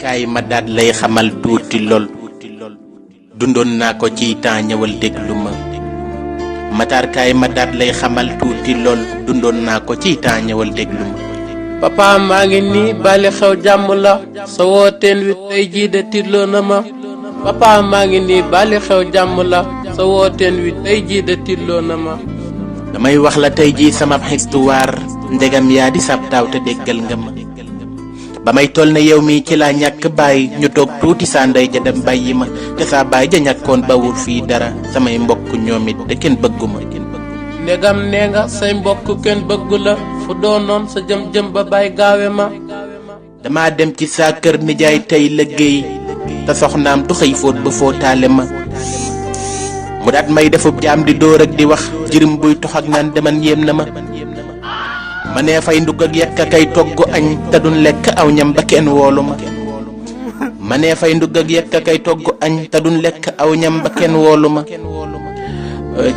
kaay ma daat lay xamal tuuti lool dundoon naa ko ci temps ñëwal déglu ma Matar kaay ma daat lay xamal tuuti lool dundoon naa ko ci temps ñëwal déglu ma papa maa ngi nii bali xew jàmm la sa wooteen wi tey jii de tiitloo na ma papa maa ngi nii bali xew jàmm la sa wooteen wi tey jii de tiitloo na ma damay wax la tey jii sama histoire ndegam yaa di sab taaw te déggal nga ma ba may toll ne yow mi ci laa ñàkk bàyyi ñu toog tuuti saa ndey ja dem bàyyi ma te saa baay ja ñàkkoon bawul fii dara samay mbokk ñoom it te kenn bëgguma ndegam nee nga say mbokk kenn bëggu la fu doonoon sa jëm ba bàyyi gaawe ma dama dem ci saa kër nijaay tey liggéey te soxnaam du xëy fóot ba fóotaale ma mu daat may defub jaam di dóor ak di wax jirim buy tox ak naan deman yéem na ma ma nee fay ndugg ak yekk kay togg añ te duñ lekk aw ñam ba kenn woolu ma nee fay ndugg ak yekk kay togg añ te duñ lekk aw ñam ba kenn woolu ma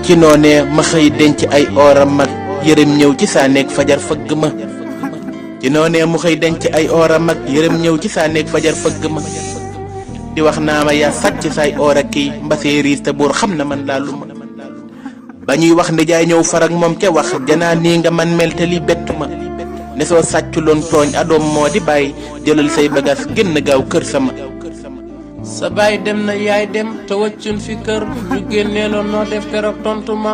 ci noonee ma xëy denc ay ooram mag yërëm ñëw ci saa néeg fajar fëgg ma ci noonee mu xëy denc ay ooram mag yërëm ñëw ci saa néeg fajar fëgg ma di wax naa ma yaa sàcc say oora kii mbasee riis te buur xam na man laalu ma ba ñuy wax nijaay ñëw farak moom ca wax janaa nii nga man mel te li bettu ma ne soo sàcculoon tooñ adoom moo di bàyyi jëlal say bagaas génn gaaw kër sama sa baay dem na yaay dem te wëccun fi kër ñu génneeloon noo def keroog tontu ma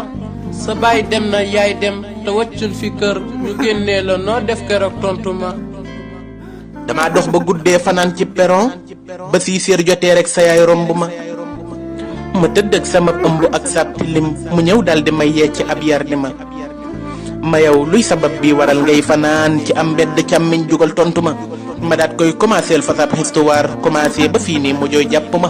sa baay dem na yaay dem te wëccun fi kër ñu génneeloon noo def keroog tontu ma dama dox ba guddee fanaan ci peron ba 6 heures jotee rek sa yaay romb ma tëdd ak sama ëmb ak sab tilim mu ñëw daldi may yee ci ab yar di ma yow luy sabab bi waral ngay fanaan ci am mbedd càmmiñ jugal tontu ma daat koy commencé fa sab histoire commencé ba fii nii mu jooy jàpp ma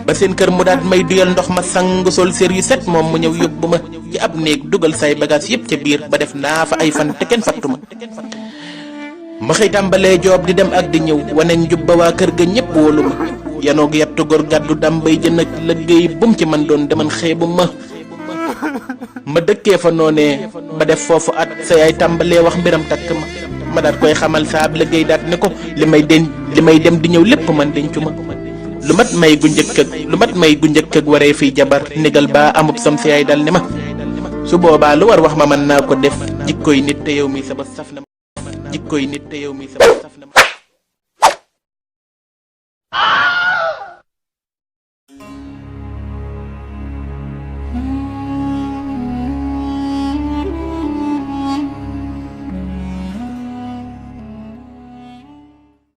ba seen kër mu daat may duyal ndox ma sang sol sér yu set moom mu ñëw yóbbu ma ci ab néeg dugal say bagage yépp ca biir ba def naa fa ay fan te kenn fattu ma xëy tàmbalee joob di dem ak di ñëw wane njub ba waa kër ga ñépp wóolu ma yanoog yattu góor gàddu dambay jën ak liggéey bum ci man doon deman xeebu ma dëkkee fa noonee ba def foofu at sa yaay tàmbalee wax mbiram takk ma daat koy xamal saab liggéey daat ne ko li may dem di ñëw lépp man dencu ma lu mat may gu njëkk ak waree fiy jabar négal ba amub sam sa yaay dal ne ma su boobaa lu war wax ma mën naa ko def jikkoy nit te yow mi sa ba saf na